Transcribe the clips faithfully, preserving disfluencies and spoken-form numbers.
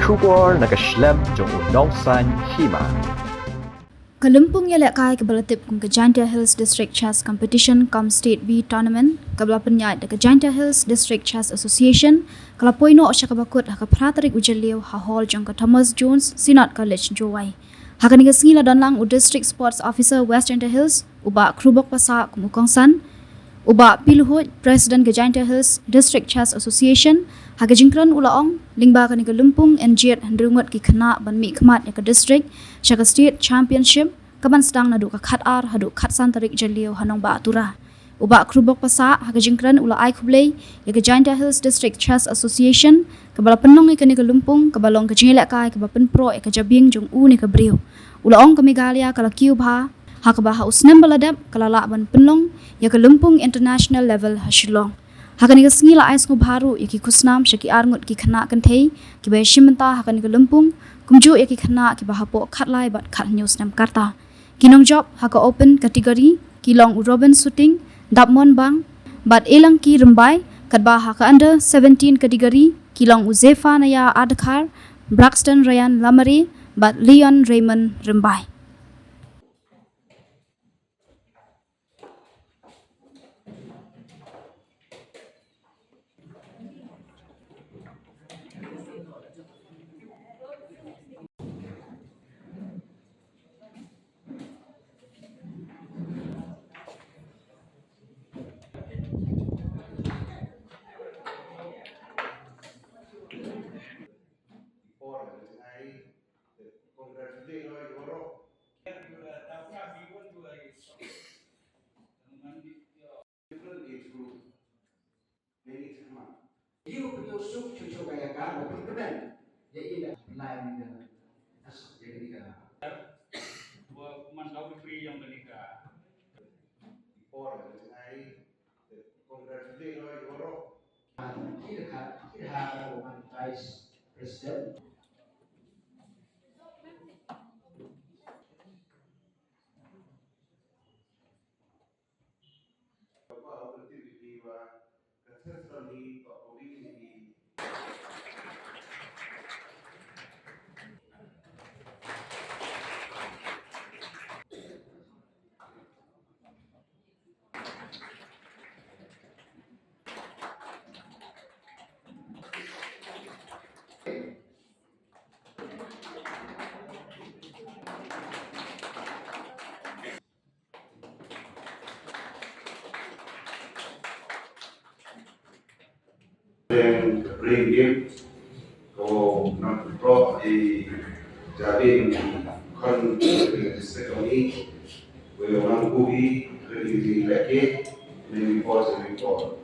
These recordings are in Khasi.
Khubor na ka shlem jong u nongsan hima. Ka lympung ïalehkai kaba la tip kum ka Jaintia Hills District Chess Competition cum State B Tournament, kaba la pynïaid da ka Jaintia Hills District Chess Association, ka la poi noh sha kaba kut ha ka phra tarik u Jylliew ha hall jong ka Thomas Jones Synod College, Jowai. Ha kane ka sngi la don lang u District Sports Officer West Jaintia Hills, u Bah Khrubok Passah kum u kongsan, u Bah P. Luhuid, President ka Jaintia Hills District Chess Association. Ha ka jingkren u la ong, lyngba kane ka lympung yn jied hynriew ngut ki khynnah ban mihkhmat ïa ka district sha ka State Championship, kaban sdang naduh ka khatar haduh khatsan tarik Jylliew ha Nongbah Tura. U Bah Khrubok Passah ha ka jingkren u la ai khublei ïa ka Jaintia Hills District Chess Association, kaba la pynlong ïa kane ka lympung, kaba long ka jingïalehkai kaba pynproh ïa ka jabieng jong une ka briew. U la ong ka Meghalaya ka la kiew bha, ha kaba ha u snem ba la dep ka la lah ban pynlong ïa ka lympung international level ha Shillong. Ha kane ka sngi la ai sngewbha ruh ïa ki khusnam sha ki ar ngut ki khynnah kynthei kiba ïashim bynta ha kane ka lympung, kumjuh ïa ki khynnah kiba hapoh khatlai bad khathynñiew snem ka rta. Ki nongjop ha ka open category ki long u Robin Suting, Dapmon Bang bad Elangki Rymbai, katba ha ka under seventeen category ki long u Zephaniah Adkhar, Braxton Ryan Lamare bad Leon Raymond Rymbai. Ïa u pynïoh suk shuh shuh ka ïa ka ba pynkmen ïa i da lai ni da as ïa ka ni ka. Wa man ka u free yang ka ni ka. Por ka ni ai congratulate ro ro. Ki da ka ki da ha ka man vice president. Playing game, ko nam pro di jadi kon di sekali, ko yang kubi di lagi, ni before, before.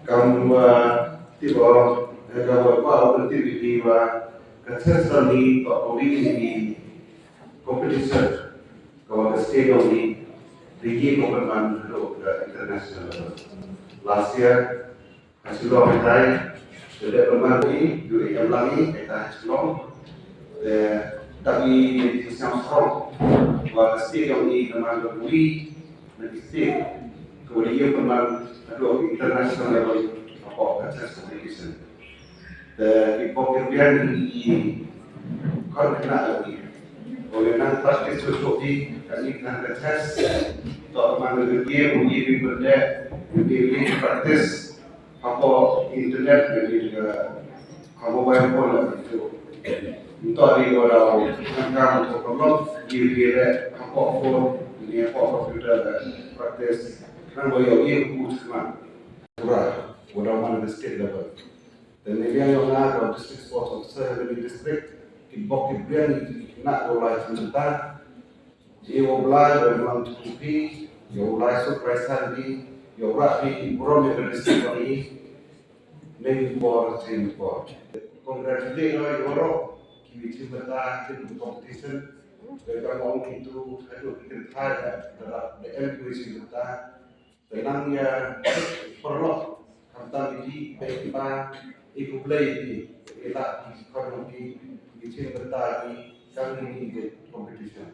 Kam wa ti ba, eh, ka wa ba wa ti bi wa ka test ni ba ko bi ni competition ka wa ka stadium ni di ki ko man do ka international level. Last year ka si lo dai ka de man ni du e lang ni ka si lo de da ni di sam strong wa ka stadium ni ka man do wi na ki state ka wa ïa pynman haduh international level of contest competition. Te ki pok ki biang i kon kena lagi. Ko ïa nang practice tu tu di kani nang contest to man lagi dia bunyi di benda di practice. Hapoh internet, jadi, eh, hapoh mobile phone lah gitu. Untuk di orang yang kamu tu perlu di, di, hapoh phone, di hapoh computer, eh, practice. Nang boyo, iya, ku, semua. Surah, udah mana di state level. Dan ini yang, yang ada district sports officer di district, di bok di brand, nak mulai cinta, Ïa u Blai u wan tu phi, ïa u Blai surprise ha phi, ïa u Blai phi burom ïa ka district phi. Nei por sin por. Congratulate ïa u Rok ki wi chim bynta kin competition. Ïa ka long ki tu haduh ki kynthai da da da em ki wi chim bynta. Te nang ïa paralok khamtam ïa ki peit ki ba i khublei ïa ki ïa la ki khon ïa ki ki chim bynta ki kang ïa ki competition.